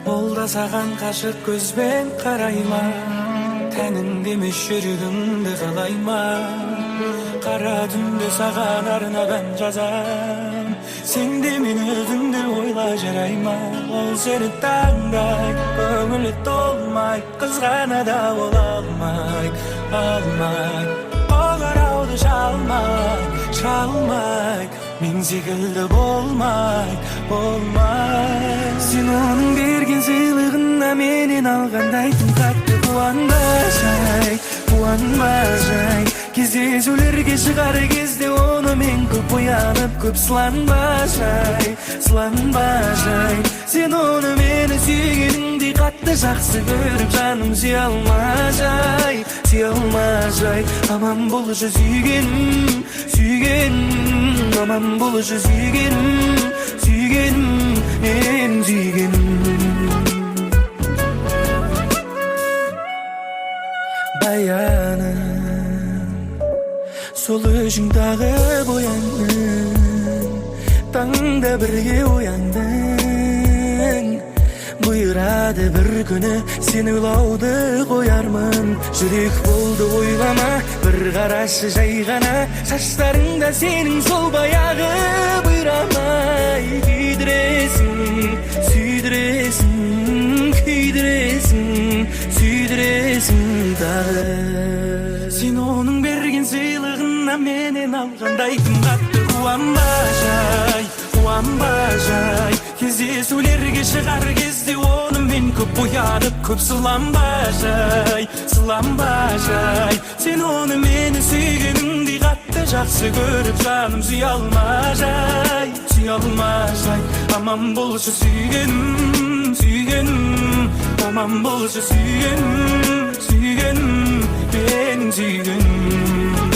Ол да саған ғашық көзбен қарай ма? Тәніңді емес, жүрегіңді қалай ма? Қара түнде саған арнап ән жазам. Сен де мені өзіңді ойла, жарай ма? Ол сені таңдайды, көңілі толмай, қызғанады, ол алмай, алмай. Қоңырауды шалмай, шалмай, мен секілді болмай, болмай. Сен оның берген сыйлығына менен алғандай тым қатты қуанба жай, қуанба жай. Кездесулерге шығар кезде онымен көп оянып, көп сыланба жай, сыланба жай. Сен оны мені сүйгеніңдей қатты жақсы көріп, жаным, сүйе алма жай, сүйе алма жай. Аман болшы, сүйгенім, сүйгенім, аман болшы, сүйгенім, сүйгенім, менің сүйгенім. Баяным, сол үшін тағы бояндым. Таңда бірге ояндың. Бұйырады бір күні сені ойлауды қоярмын. Жүрек болды, ойлама, бір қарашы жай ғана. Шаштарыңда сенің сол баяғы бұйрамай. Күйдіресің, сүйдіресің, күйдіресің, сүйдіресің тағы. Сен оның берген сыйлығына менен алғандай тым қатты қуанба жай, қуанба жай. Кездесулерге шығар кезде онымен көп оянып, көп сыланба жай, сыланба жай. Сен оны мені сүйгеніңдей қатты жақсы көріп, жаным, сүйе алма жай, сүйе алма жай. Аман болшы, сүйгенім, сүйгенім, аман болшы, сүйгенім, сүйгенім, менің сүйгенім.